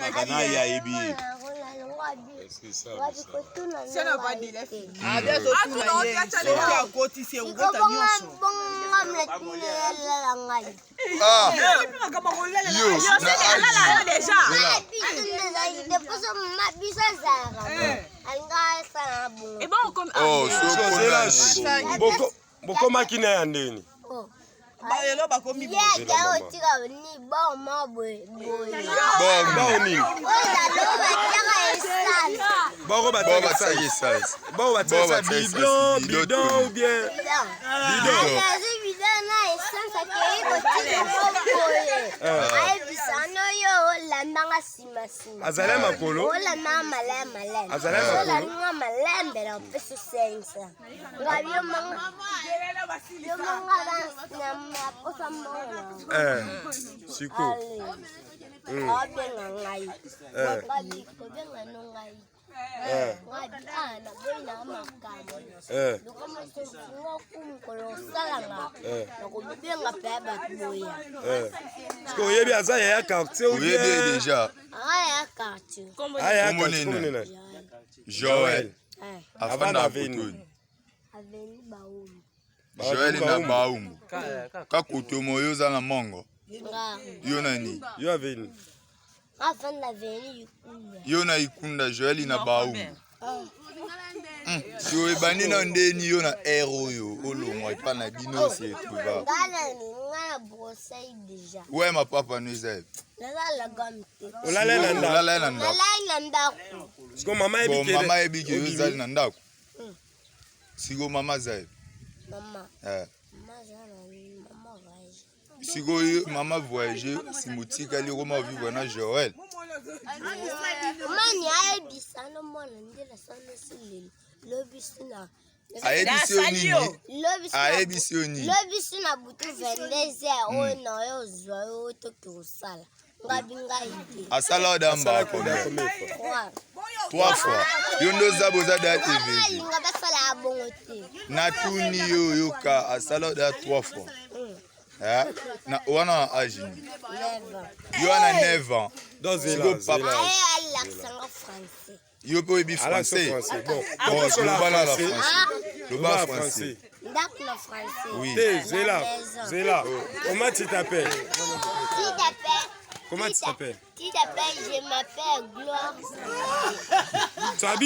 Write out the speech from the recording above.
Azalaka na ye ayebi ye. Bokomaki na ya ndeni lelo bakomi bao nini bao batiaka essence bao batiaka bidon bidon ou bien bidon azali ya makolo azali ya makolo malembe na opesi 500 Eh, siko abenga ngai kobenga no ngai naboyi na makambo mokolo osalanga nakobenga mpe bato boya siko oyebi aza yaya quartier oyebi ye deja aya quartier aya quartier Joël afanda Avenue. Avenue Baumbu. Joël na Baumbu. Kakotomo yo oza na mongo. Yo nani? Yo avenue. Afanda avenue Ikunda. Yo na Ikunda Joël na Baumbu. Hmm. Si oyebani na ndeni yo na aire oyo olongwa epa na bino se retrouva. Nga na Brosseil déjà. Ouais ma papa no eza. Olala na ndako. Olala na ndako. Olala na ndako. Siko mama yebi ke mama yebi ke yo ozali na ndako. Hmm. Siko mama aza yebi. Mama. Eh. Mama aza na mama voyage. Siko yo mama voyage simo tikali okoma vivre na Joël. Mani ayebisa no mwana nde nasala silelo lobi sina ayebisi yo nini ayebisi yo nini lobi si na butu 22 heures oyo na yo ozwa yo toki kosala ngabi ngai te asala oda mbala combien trois fois yo nde oza boza da tvg alinga basala ya bongo te natuni yo yoka asala oda trois fois eh? na wana na age nini yo wana 9 ans siko papa alakisanga français yo mpe oyebi français bon loba na français loba français ndako na français oui te zela zela comment tu t'appelles tu t'appelles comment tu t'appelles tu t'appelles je m'appelle Gloire tu habites